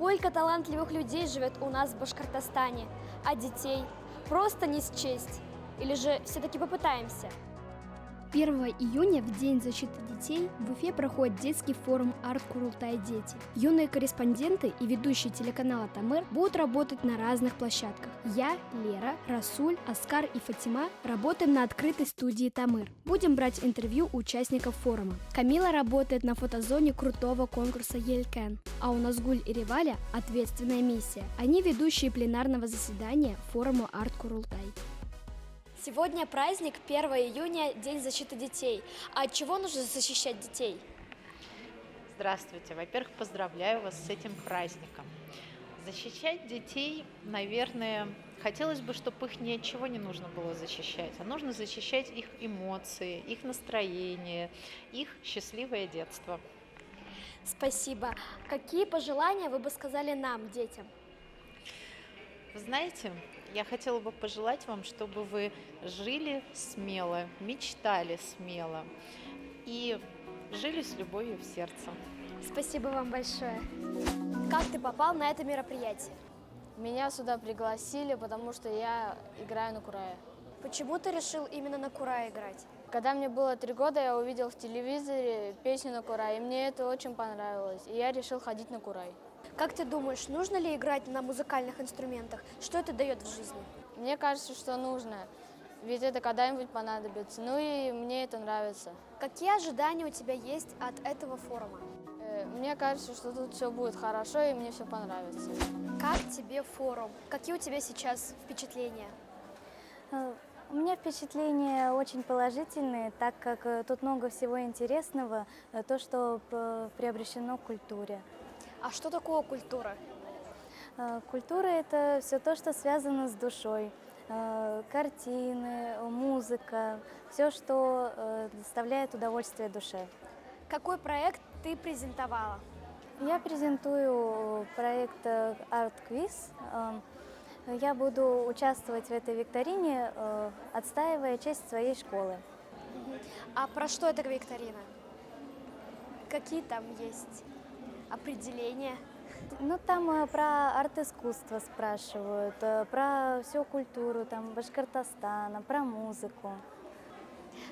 Сколько талантливых людей живет у нас в Башкортостане, а детей просто не счесть. Или же все-таки попытаемся? 1 июня, в День защиты детей, в Уфе проходит детский форум «Арт Курултай Дети». Юные корреспонденты и ведущие телеканала «Тамыр» будут работать на разных площадках. Я, Лера, Расуль, Аскар и Фатима работаем на открытой студии «Тамыр». Будем брать интервью у участников форума. Камила работает на фотозоне крутого конкурса «Елкән». А у Назгуль и Реваля ответственная миссия. Они ведущие пленарного заседания форума «Арт Курултай». Сегодня праздник 1 июня, День защиты детей. А от чего нужно защищать детей? Здравствуйте. Во-первых, поздравляю вас с этим праздником. Защищать детей, наверное, хотелось бы, чтобы их ни от чего не нужно было защищать, а нужно защищать их эмоции, их настроение, их счастливое детство. Спасибо. Какие пожелания вы бы сказали нам, детям? Вы знаете, я хотела бы пожелать вам, чтобы вы жили смело, мечтали смело и жили с любовью в сердце. Спасибо вам большое. Как ты попал на это мероприятие? Меня сюда пригласили, потому что я играю на курае. Почему ты решил именно на курае играть? Когда мне было 3 года, я увидел в телевизоре песню на курай, и мне это очень понравилось. И я решил ходить на курай. Как ты думаешь, нужно ли играть на музыкальных инструментах? Что это дает в жизни? Мне кажется, что нужно, ведь это когда-нибудь понадобится. Ну и мне это нравится. Какие ожидания у тебя есть от этого форума? Мне кажется, что тут все будет хорошо и мне все понравится. Как тебе форум? Какие у тебя сейчас впечатления? У меня впечатления очень положительные, так как тут много всего интересного, то, что приобщено к культуре. А что такое культура? Культура – это все то, что связано с душой. Картины, музыка, все, что доставляет удовольствие душе. Какой проект ты презентовала? Я презентую проект Art Quiz. Я буду участвовать в этой викторине, отстаивая честь своей школы. А про что эта викторина? Какие там есть определения? Ну, там про арт-искусство спрашивают, про всю культуру там, Башкортостана, про музыку.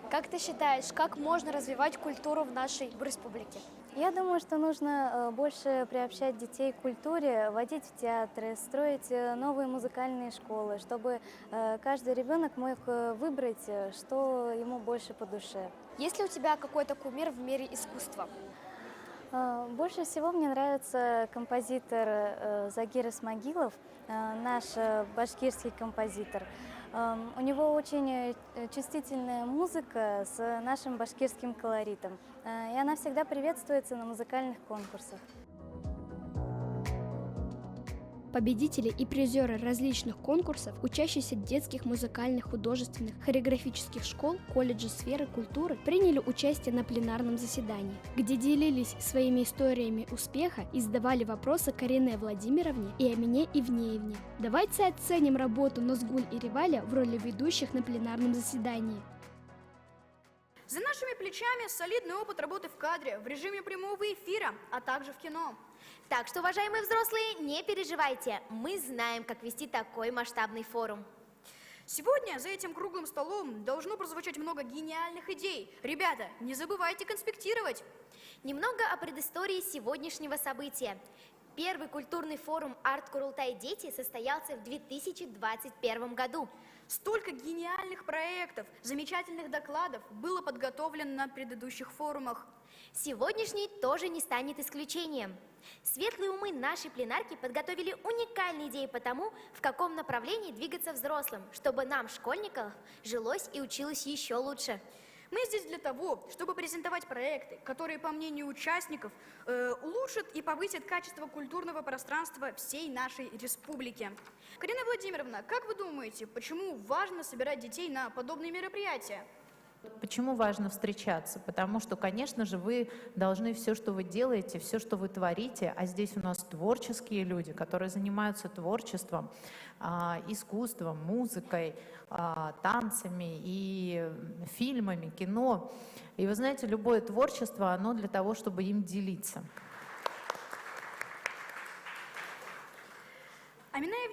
Как ты считаешь, как можно развивать культуру в нашей республике? Я думаю, что нужно больше приобщать детей к культуре, водить в театры, строить новые музыкальные школы, чтобы каждый ребенок мог выбрать, что ему больше по душе. Есть ли у тебя какой-то кумир в мире искусства? Больше всего мне нравится композитор Загир Исмагилов, наш башкирский композитор. У него очень чувствительная музыка с нашим башкирским колоритом, и она всегда приветствуется на музыкальных конкурсах. Победители и призеры различных конкурсов, учащиеся детских музыкальных, художественных, хореографических школ, колледжа сферы культуры приняли участие на пленарном заседании, где делились своими историями успеха и задавали вопросы Карине Владимировне и Амине Ивнеевне. Давайте оценим работу Назгуль и Реваля в роли ведущих на пленарном заседании. За нашими плечами солидный опыт работы в кадре, в режиме прямого эфира, а также в кино. Так что, уважаемые взрослые, не переживайте, мы знаем, как вести такой масштабный форум. Сегодня за этим круглым столом должно прозвучать много гениальных идей. Ребята, не забывайте конспектировать. Немного о предыстории сегодняшнего события. Первый культурный форум «Арт Курултай Дети» состоялся в 2021 году. Столько гениальных проектов, замечательных докладов было подготовлено на предыдущих форумах. Сегодняшний тоже не станет исключением. Светлые умы нашей пленарки подготовили уникальные идеи по тому, в каком направлении двигаться взрослым, чтобы нам, школьникам, жилось и училось еще лучше. Мы здесь для того, чтобы презентовать проекты, которые, по мнению участников, улучшат и повысят качество культурного пространства всей нашей республики. Карина Владимировна, как вы думаете, почему важно собирать детей на подобные мероприятия? Почему важно встречаться? Потому что, конечно же, вы должны все, что вы делаете, все, что вы творите, а здесь у нас творческие люди, которые занимаются творчеством, искусством, музыкой, танцами и фильмами, кино. И вы знаете, любое творчество, оно для того, чтобы им делиться.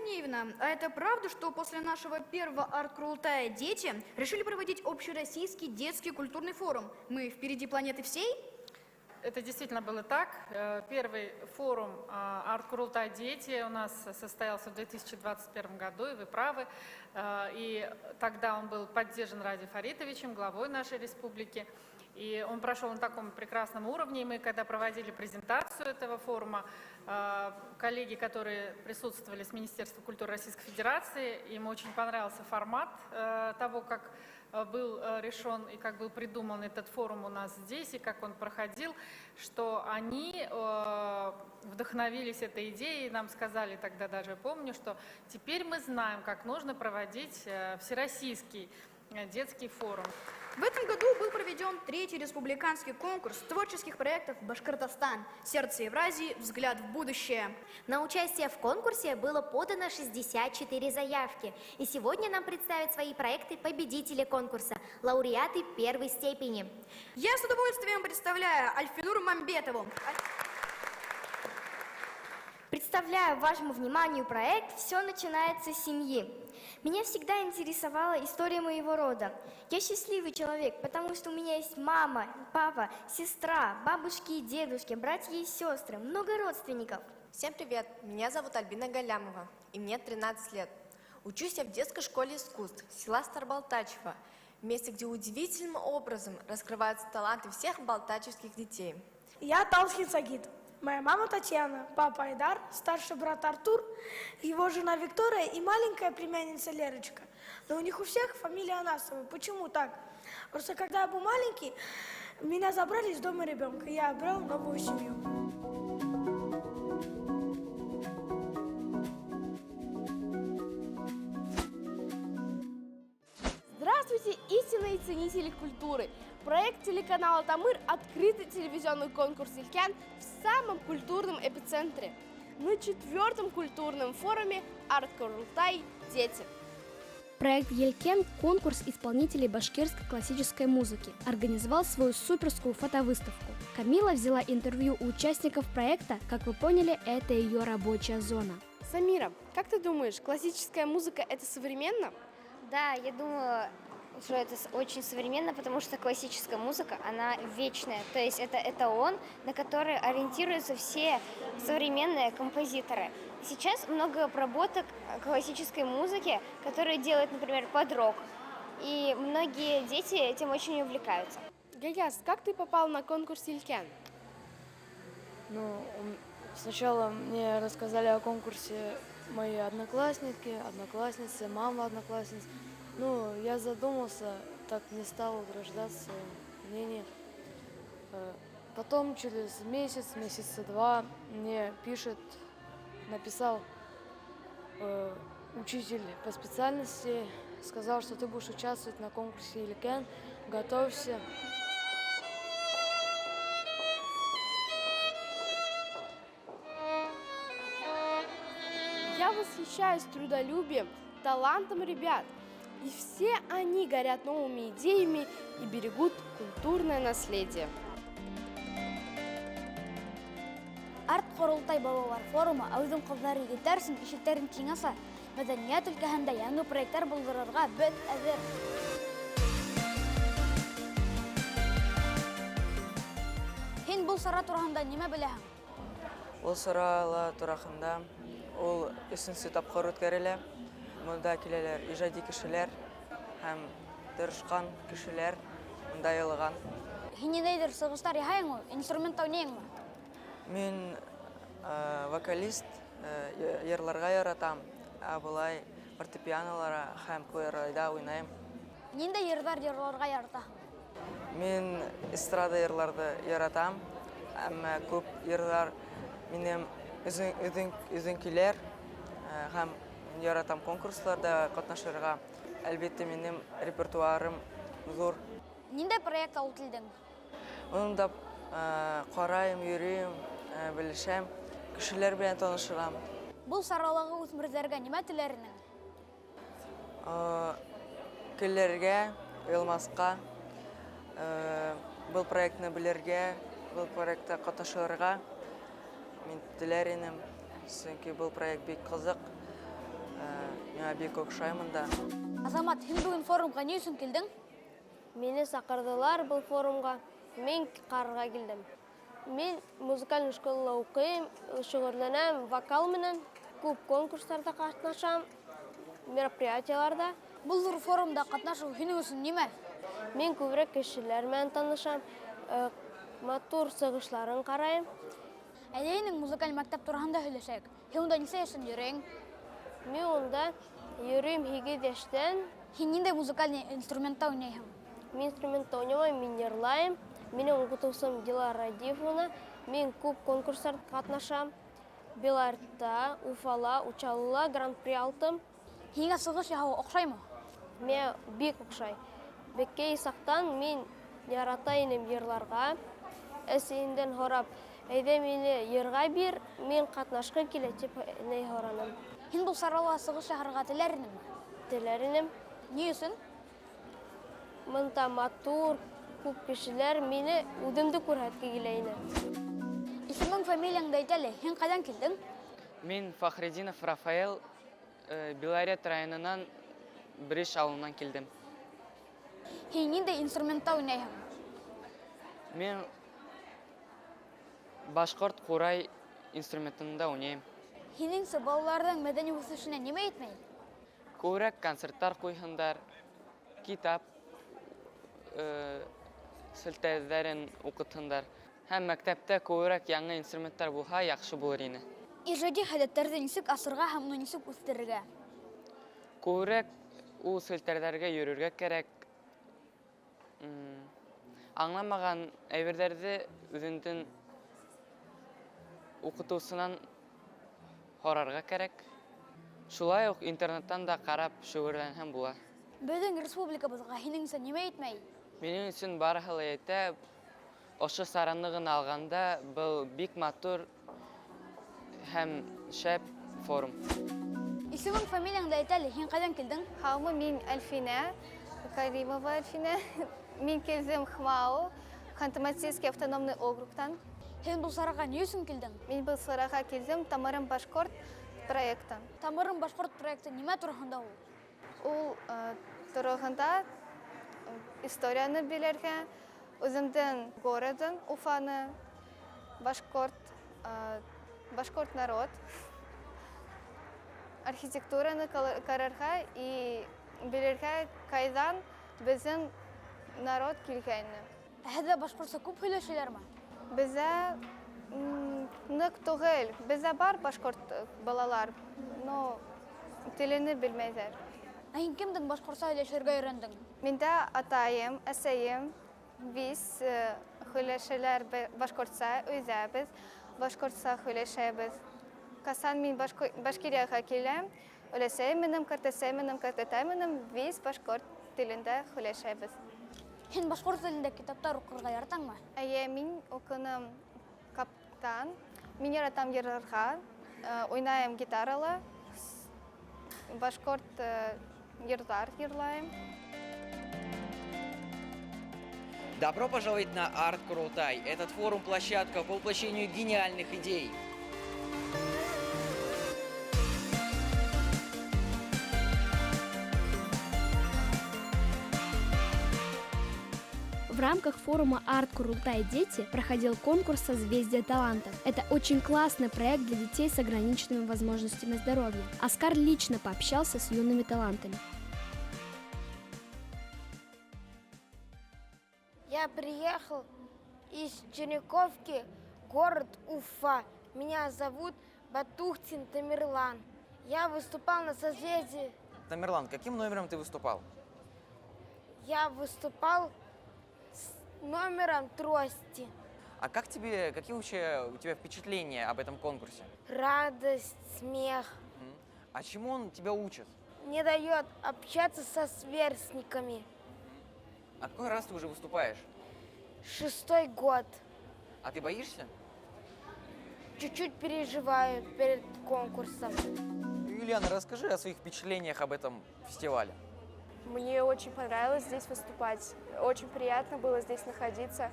Евнеевна, а это правда, что после нашего первого арт-курултая дети решили проводить общероссийский детский культурный форум? Мы впереди планеты всей? Это действительно было так. Первый форум «Арт-Курултай Дети» у нас состоялся в 2021 году, и вы правы. И тогда он был поддержан Ради Фаритовичем, главой нашей республики. И он прошел на таком прекрасном уровне. И мы, когда проводили презентацию этого форума, коллеги, которые присутствовали с Министерства культуры Российской Федерации, им очень понравился формат того, как был решен и как был придуман этот форум у нас здесь, и как он проходил, что они вдохновились этой идеей, и нам сказали тогда даже, я помню, что теперь мы знаем, как нужно проводить всероссийский детский форум. В этом году был проведен третий республиканский конкурс творческих проектов «Башкортостан. Сердце Евразии. Взгляд в будущее». На участие в конкурсе было подано 64 заявки. И сегодня нам представят свои проекты победители конкурса, лауреаты первой степени. Я с удовольствием представляю Альфинуру Мамбетову. Представляю вашему вниманию проект «Все начинается с семьи». Меня всегда интересовала история моего рода. Я счастливый человек, потому что у меня есть мама, папа, сестра, бабушки и дедушки, братья и сестры, много родственников. Всем привет! Меня зовут Альбина Галямова, и мне 13 лет. Учусь я в детской школе искусств села Старбалтачево, месте, где удивительным образом раскрываются таланты всех балтачевских детей. Я Талхин Сагит. Моя мама Татьяна, папа Айдар, старший брат Артур, его жена Виктория и маленькая племянница Лерочка. Но у них у всех фамилия Анасова. Почему так? Просто когда я был маленький, меня забрали из дома ребенка, и я обрел новую семью. Здравствуйте, истинные ценители культуры! Проект телеканала «Тамыр» – открытый телевизионный конкурс «Елкән» в самом культурном эпицентре. На четвертом культурном форуме «Арт-Курултай. Дети». Проект «Елкән» – конкурс исполнителей башкирской классической музыки. Организовал свою суперскую фотовыставку. Камила взяла интервью у участников проекта. Как вы поняли, это ее рабочая зона. Самира, как ты думаешь, классическая музыка – это современно? Да, я думаю, что это очень современно, потому что классическая музыка, она вечная. То есть это эталон, на который ориентируются все современные композиторы. Сейчас много обработок классической музыки, которые делают, например, под рок. И многие дети этим очень увлекаются. Гаяз, как ты попал на конкурс «Елкән»? Ну, сначала мне рассказали о конкурсе мои одноклассники, одноклассницы, мама одноклассниц. Ну, я задумался, так не стал утруждаться мнение. Потом через месяц, месяца два мне пишет, написал учитель по специальности, сказал, что ты будешь участвовать на конкурсе «Елкән», готовься. Я восхищаюсь трудолюбием, талантом ребят. И все они горят новыми идеями и берегут культурное наследие. Арт-Ҡоролтай балалар форумы әүҙем ҡыҙҙар егеттәр өсөн ишектәрен киң аса, мәҙәниәт өлкәһендә яңы проекттар булдырырға беҙ әҙер. Һин был сара тураһында нимә беләһең? Ул сарала тураһында ул өсөнсө тапҡыр үткәрелә. Монда киләләр ижади кешеләр һәм тырышҡан кешеләр, монда йылыған. Һин ниндәйҙер сығыштар яһайһыңмы, инструментта уйнайһыңмы? Мин вокалист, йырларға яратам, ә былай фортепианолара һәм курайҙа уйнайым. Ниндәй йырҙар йырларға яратаһың? Мин эстрада йырларҙы яратам, әммә күп йырҙар минең үҙеңкеләр һәм яратам конкурсларда ҡатнашырға. Әлбиттә, минең репертуарым ҙур. Ниндәй проект алып килдең? Уны да ҡарайым, йөрөйөм, белешәм, кешеләр белән танышырам. Был саралағы үҫмерҙәргә нимә теләр инең? Көлләргә, оялмасҡа, был проектны белергә, был проектта ҡатнашырға мин теләр инем, сөнки был проект бик ҡыҙыҡ. Миңа бик оҡшай мында. Азамат, һин бөгөн форумға ни өсөн килдең? Мине саҡырҙылар был форумға. Мин ҡарарға килдем. Мин музыкальный школала уҡыйым, шөғөлләнәм вокал менән. Күп конкурстарҙа ҡатнашам, мероприятиеларҙа. Был ҙур форумда ҡатнашыу һинең өсөн нимә? Мин күберәк кешеләр менән танышам, матур сығышларын ҡарайым. Әйҙә һинең музыкаль мәктәп тураһында һөйләшәйек. Һин унда нисә йәштән йөрөйһөң? Мин унда йөрөйөм 8 йәштән. Һин ниндәй музыкальный инструментта уйнайһың? Мин инструментта уйнамайым, мин йырлайым. Минең уҡытыусым Дилара Радиевна. Мин күп конкурстарҙа ҡатнашам. Беларуҫта, Уфала, Учалыла гран-при алдым. Һиңә сығыш яһау оҡшаймы? Миңә бик оҡшай. Бәләкәй саҡтан мин ярата инем йырларға. Әсәйемдән һорап, әйҙә мине йырға бир, мин ҡатнашҡым килә, тип ни һораным. Һин был сарала сығыш яһарға теләр инеңме? Теләр инем. Ни өсөн? Бында матур, күп кешеләр мине үҙемде күрһәтке килә ине. Исемең, фамилияңды әйт әле, һин ҡайҙан килдең? Мин Фахретдинов Рафаэл, Белорет районынан Бриш ауылынан килдем. Һин ниндәй инструментта уйнайһың? Мин башҡорт ҡурай инструментында уйнайым. Һинеңсә, балаларҙың мәҙәни үҫешенә нимә етмәй? Күберәк концерттар ҡуйһындар, китап селтәрҙәрен уҡытһындар. Һәм мәктәптә күберәк яңы инструменттар булһа, яҡшы булыр ине. Ижади һәләттәрҙе нисек асырға һәм уны нисек үҫтерергә? Күберәк ул селтәрҙәргә йөрөргә кәрәк. Аңламаған әйберҙәрҙе үҙеңдең уҡытыусынан һорарға кәрәк. Шулай уҡ интернеттан да ҡарап шөғөлләнһәң була. Беҙҙең республикабыҙға һинеңсә нимә етмәй? Минең өсөн барыһы ла етә. Ошо сараны ғына алғанда был бик матур һәм шәп форум. Исемең, фамилияңды әйт әле, һин ҡайҙан килдең? Һаумы, мин Әлфинә, Каримова Әлфинә. Мин килдем ХМАО, Ханты-Мансийский автономный округтан. Һин был сараға ни өсөн килдең? Мин был сараға килдем Тамырым башҡорт проекты. Тамырым башҡорт проекты нимә тураһында ул? Ул тураһында историяны белергә, үҙемдең городын, Уфаны, башҡорт народ, архитектураны ҡарарға и белергә ҡайҙан беҙҙең народ килгәйне. Ә һеҙҙә башҡортса күп һөйләшәләрме? Беҙҙә ныҡ түгел. Беҙҙә бар башҡорт балалар, но телене белмәйҙәр. Ә һин кемдең башҡортса һөйләшергә өйрәндең? Миндә атайым, әсәйем, беҙ һөйләшәләр башҡортса, өйҙә беҙ башҡортса һөйләшәбеҙ. Ҡасан мин Башкирияға киләм, өләсәйем менән, ҡартәсәйем менән, ҡартатай менән беҙ башҡорт телендә һөйләшәбеҙ. Һин башҡорт телендә китаптар уҡырға яратаңмы? Эйе, мин уҡыным каптан. Мин яратам йырларға, уйнайым гитарала, башҡорт йырҙар йырлайым. Добро пожаловать на Арт Курултай. Этот форум – площадка по воплощению гениальных идей. В рамках форума «Арт Курултай Дети» проходил конкурс «Созвездие талантов». Это очень классный проект для детей с ограниченными возможностями здоровья. Оскар лично пообщался с юными талантами. Я приехал из Черниковки, город Уфа. Меня зовут Батухтин Тамерлан. Я выступал на «Созвездии». Тамерлан, каким номером ты выступал? Я выступал с номером трости. А какие вообще у тебя впечатления об этом конкурсе? Радость, смех. А чему он тебя учит? Не дает общаться со сверстниками. А какой раз ты уже выступаешь? 6-й год. А ты боишься? Чуть-чуть переживаю перед конкурсом. Юлиана, расскажи о своих впечатлениях об этом фестивале. Мне очень понравилось здесь выступать. Очень приятно было здесь находиться.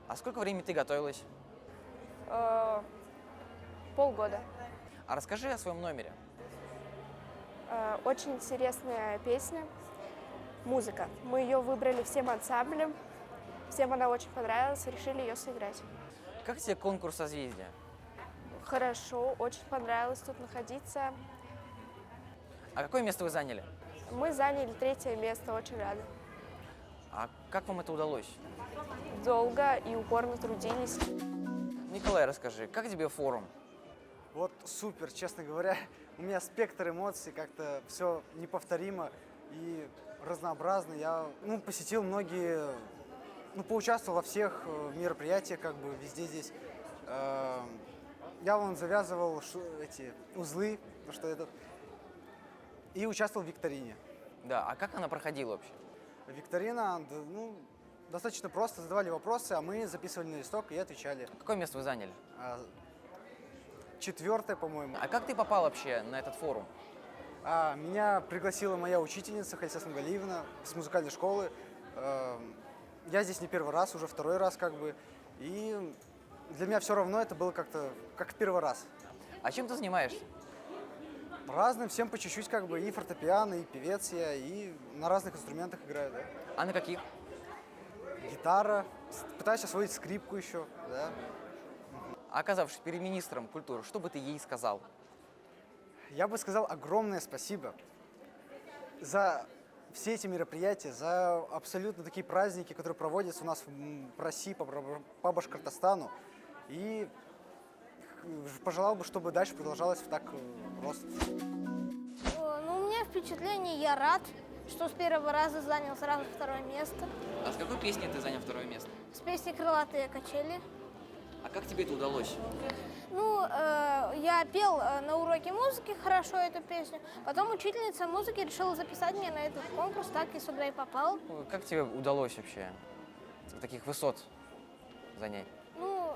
А сколько времени ты готовилась? Полгода. А расскажи о своем номере. Очень интересная песня, музыка. Мы ее выбрали всем ансамблем. Всем она очень понравилась, решили ее сыграть. Как тебе конкурс «Созвездие»? Хорошо, очень понравилось тут находиться. А какое место вы заняли? Мы заняли третье место, очень рады. А как вам это удалось? Долго и упорно трудились. Николай, расскажи, как тебе форум? Вот супер, честно говоря, у меня спектр эмоций, как-то все неповторимо и разнообразно. Я, ну, посетил многие, ну, поучаствовал во всех мероприятиях, как бы везде здесь. Я вон завязывал эти узлы, потому что этот, и участвовал в викторине. Да, а как она проходила вообще? Викторина, ну, достаточно просто, задавали вопросы, а мы записывали на листок и отвечали. Какое место вы заняли? Четвертое, по-моему. А как ты попал вообще на этот форум? Меня пригласила моя учительница Хальса Смагалиевна с музыкальной школы. Я здесь не первый раз, уже второй раз как бы. И для меня все равно это было как-то как первый раз. А чем ты занимаешься? Разным, всем по чуть-чуть как бы. И фортепиано, и певец я, и на разных инструментах играю, да. А на каких? Гитара. Пытаюсь освоить скрипку еще, да. А оказавшись перед министром культуры, что бы ты ей сказал? Я бы сказал огромное спасибо за все эти мероприятия, за абсолютно такие праздники, которые проводятся у нас в России, по Башкортостану. И пожелал бы, чтобы дальше продолжалось так рост. Ну, у меня впечатление, я рад, что с первого раза занял сразу второе место. А с какой песней ты занял второе место? С песней «Крылатые качели». А как тебе это удалось? Ну, я пел на уроке музыки хорошо эту песню. Потом учительница музыки решила записать меня на этот конкурс, так и сюда и попал. Как тебе удалось вообще таких высот занять? Ну,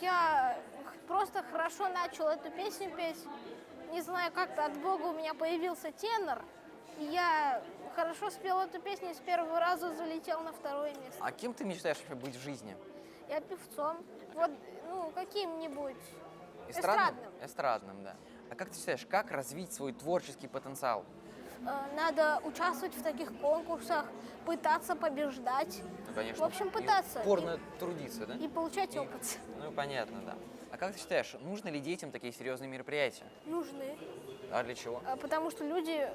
я просто хорошо начал эту песню петь. Не знаю, как-то от Бога у меня появился тенор. И я хорошо спел эту песню и с первого раза залетел на второе место. А кем ты мечтаешь вообще быть в жизни? Я певцом. Вот, ну, каким-нибудь. Эстрадным? Эстрадным, да. А как ты считаешь, как развить свой творческий потенциал? Надо участвовать в таких конкурсах, пытаться побеждать. Ну, конечно. В общем, пытаться. И упорно трудиться, да? И получать опыт. Ну, понятно, да. А как ты считаешь, нужны ли детям такие серьезные мероприятия? Нужны. А для чего? Потому что люди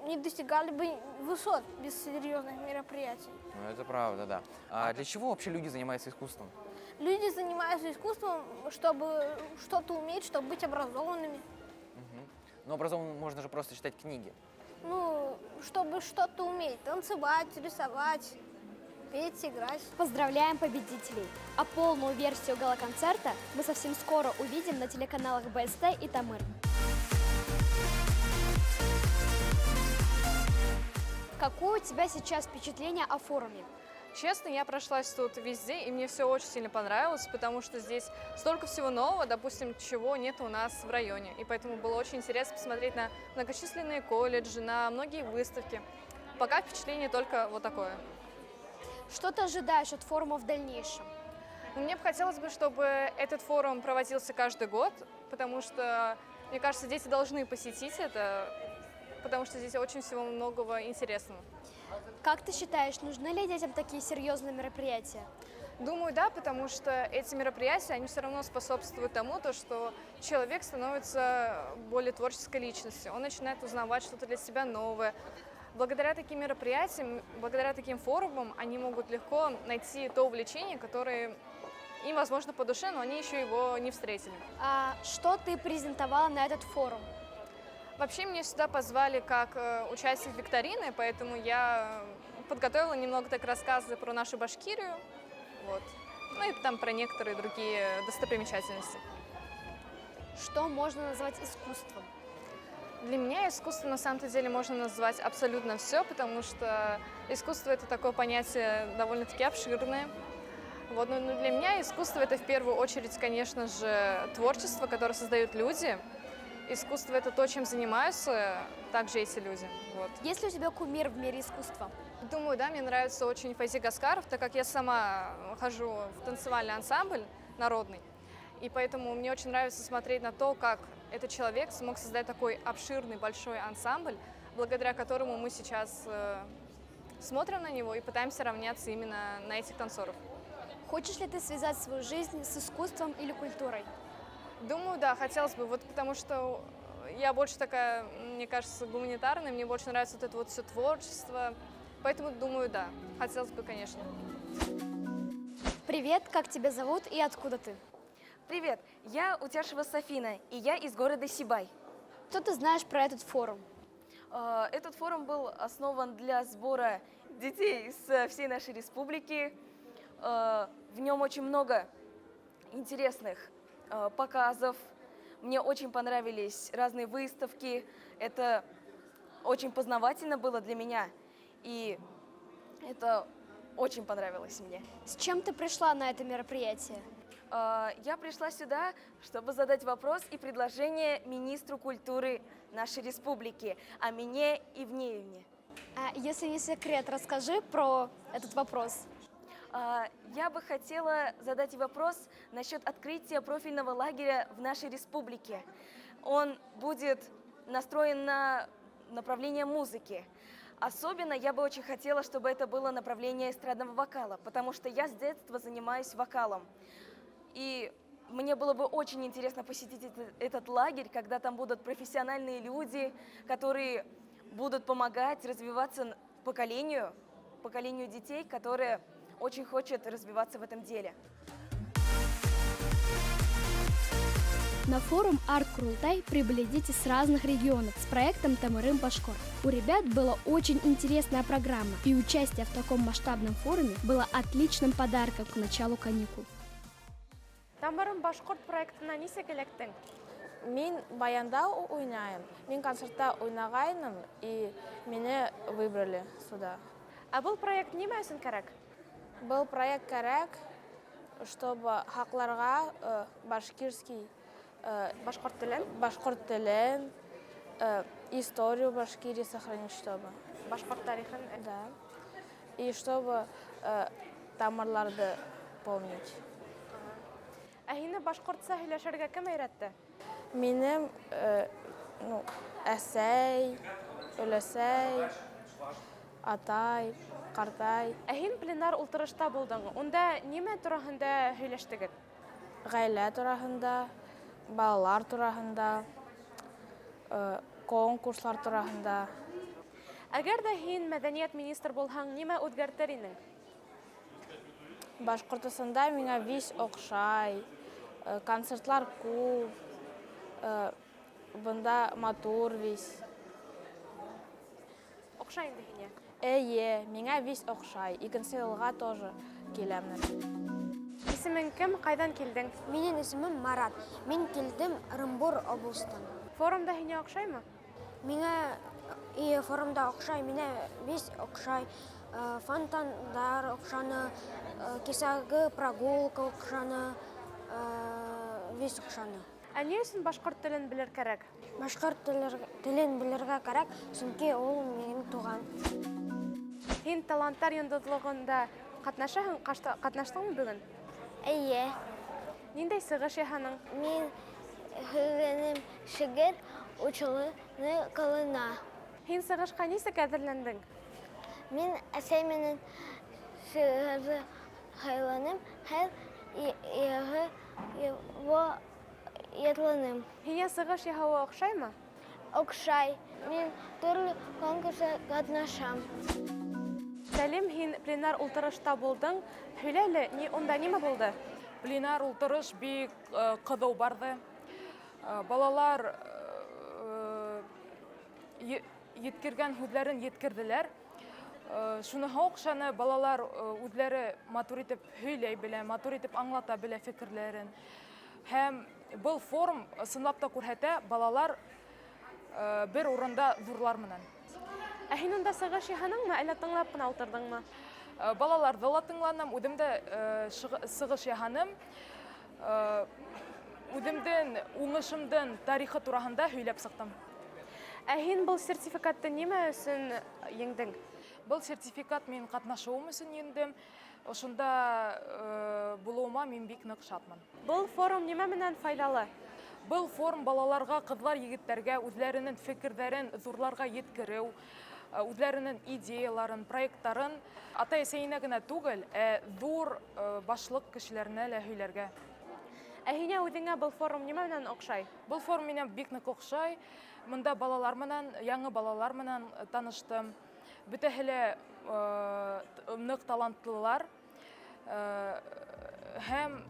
не достигали бы высот без серьезных мероприятий. Ну, это правда, да. А для чего вообще люди занимаются искусством? Люди занимаются искусством, чтобы что-то уметь, чтобы быть образованными. Угу. Но образованным можно же просто читать книги. Ну, чтобы что-то уметь. Танцевать, рисовать, петь, играть. Поздравляем победителей! А полную версию гала-концерта мы совсем скоро увидим на телеканалах БСТ и Тамыр. Какое у тебя сейчас впечатление о форуме? Честно, я прошлась тут везде, и мне все очень сильно понравилось, потому что здесь столько всего нового, допустим, чего нет у нас в районе. И поэтому было очень интересно посмотреть на многочисленные колледжи, на многие выставки. Пока впечатление только вот такое. Что ты ожидаешь от форума в дальнейшем? Мне бы хотелось бы, чтобы этот форум проводился каждый год, потому что, мне кажется, дети должны посетить это, потому что здесь очень всего многого интересного. Как ты считаешь, нужны ли детям такие серьезные мероприятия? Думаю, да, потому что эти мероприятия, они все равно способствуют тому, то, что человек становится более творческой личностью, он начинает узнавать что-то для себя новое. Благодаря таким мероприятиям, благодаря таким форумам они могут легко найти то увлечение, которое им, возможно, по душе, но они еще его не встретили. А что ты презентовала на этот форум? Вообще меня сюда позвали как участник викторины, поэтому я подготовила немного так рассказы про нашу Башкирию, вот. Ну и там про некоторые другие достопримечательности. Что можно назвать искусством? Для меня искусство на самом-то деле можно назвать абсолютно все, потому что искусство — это такое понятие довольно-таки обширное. Вот, но для меня искусство — это в первую очередь, конечно же, творчество, которое создают люди. Искусство — это то, чем занимаются также эти люди. Вот. Есть ли у тебя кумир в мире искусства? Думаю, да, мне нравится очень Файзи Гаскаров, так как я сама хожу в танцевальный ансамбль народный. И поэтому мне очень нравится смотреть на то, как этот человек смог создать такой обширный, большой ансамбль, благодаря которому мы сейчас смотрим на него и пытаемся равняться именно на этих танцоров. Хочешь ли ты связать свою жизнь с искусством или культурой? Думаю, да, хотелось бы, вот потому что я больше такая, мне кажется, гуманитарная, мне больше нравится вот это вот все творчество, поэтому думаю, да, хотелось бы, конечно. Привет, как тебя зовут и откуда ты? Привет, я Утяшева Софина, и я из города Сибай. Что ты знаешь про этот форум? Этот форум был основан для сбора детей с всей нашей республики. В нем очень много интересных показов. Мне очень понравились разные выставки. Это очень познавательно было для меня. И это очень понравилось мне. С чем ты пришла на это мероприятие? Я пришла сюда, чтобы задать вопрос и предложение министру культуры нашей республики, Амине Ивнеевне. А если не секрет, расскажи про этот вопрос. Я бы хотела задать вопрос насчет открытия профильного лагеря в нашей республике. Он будет настроен на направление музыки. Особенно я бы очень хотела, чтобы это было направление эстрадного вокала, потому что я с детства занимаюсь вокалом. И мне было бы очень интересно посетить этот лагерь, когда там будут профессиональные люди, которые будут помогать развиваться поколению детей, которые очень хотят развиваться в этом деле. На форум «Арт Курултай» прибыли дети с разных регионов с проектом «Тамырым Башкорт». У ребят была очень интересная программа, и участие в таком масштабном форуме было отличным подарком к началу каникул. «Тамырым Башкорт» проектына нисек эләктең? Мин баянда уйнайым, мин концертта уйнағайным, и меня выбрали сюда. Ә был проект нимә өсөн кәрәк? Был проект кәрәк, чтобы һаҡларға башкирский, башҡорт телен, башҡорт телен, историю Башкирии сохранить, чтобы. Башҡорт тарихын. Да. И чтобы тамырларҙы помнить. Ә һине башҡортса һөйләшергә кем өйрәтте? Минең әсәй, өләсәй, атай, ҡартай. Ә һин пленар ултырышта булдың. Унда нимә тураһында һөйләштегеҙ? Ғаилә тураһында, балалар тураһында, конкурслар тураһында. Әгәр ҙә һин мәҙәниәт министр булһаң, нимә үҙгәртер инең? Башҡортостанда миңә вис оҡшай, концертлар күп, бында матур вис. Оҡшай инде һиңә? Эйе, миңә вис оҡшай. Икенсе йылға тоже киләм. Исемең кем, ҡайҙан килдең? Минең исемем Марат. Мин килдем Ырымбур областан. Форумда һиңә оҡшаймы? Миңә и форумда оҡшай, миңә вис оҡшай. Фонтандар оҡшаны, кисәге прогулка оҡшаны, вис оҡшаны. Ә ни өсөн башҡорт телен белер кәрәк? Башҡорт телен белергә кәрәк, сөнки ул минең туған. Һин таланттар йондоҙлоғонда ҡатнашаһың, ҡатнаштыңмы бөгөн? Эйе. Ниндәй сығыш яһаның? Мин һөйләнем шиғыр учлы ҡылына. Һин сығышҡа нисек әҙерләндең? Мин әсәй менән шиғырҙы һайланым һәм его ятланым. Һиңә сығыш яһауы оҡшаймы? Оҡшай. Мин төрлө конкурста ҡатнашам. Сәлим, һин пленар ултырышта булдың. Һөйлә әле, унда нимә булды? Пленар ултырыш бик ҡыҙыу барҙы. Балалар еткергән һүҙҙәрен еткерҙеләр. Шуныһы оҡшаны, балалар үҙҙәре матур итеп һөйләй белә, матур итеп аңлата белә фекерләрен. Һәм был форум ысынлап та күрһәтә, балалар бер урында ҙурлар менән. Ә һин унда сығыш яһаныңмы, әллә тыңлап ҡына ултырҙыңмы? Балаларҙы ла тыңланым, үҙем дә сығыш яһаным. Үҙемдең уңышымдың тарихы тураһында һөйләп сыҡтым. Ә һин был сертификатты нимә өсөн еңдең? Был сертификат мин ҡатнашыуым өсөн еңдем. Ошонда булыуыма мин бик ныҡ шатмын. Был форум нимә менән файҙалы? Был форум балаларға, ҡыҙлар, егеттәргә үҙҙәренең фекерҙәрен ҙурларға еткереү, үҙҙәренең идеяларын, проекттарын атай-әсәйенә генә түгел, ә ҙур башлыҡ кешеләренә лә һөйләргә. Ә һиңә үҙеңә был форум нимә менән оҡшай? Был форум миңә бик ныҡ оҡшай. Мында балалар менән, яңы балалар менән таныштым. Бөтәһе лә ныҡ талантлылар. Һәм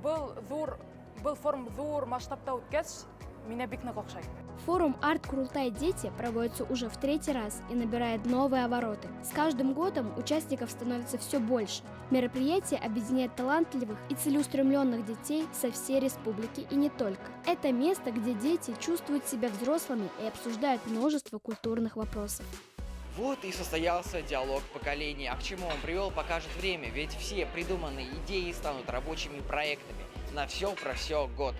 был форум ҙур масштабта үткәс, миңә бик ныҡ оҡшай. Форум «Арт Курултай Дети» проводится уже в третий раз и набирает новые обороты. С каждым годом участников становится все больше. Мероприятие объединяет талантливых и целеустремленных детей со всей республики и не только. Это место, где дети чувствуют себя взрослыми и обсуждают множество культурных вопросов. Вот и состоялся диалог поколений. А к чему он привел, покажет время. Ведь все придуманные идеи станут рабочими проектами. На все про все год.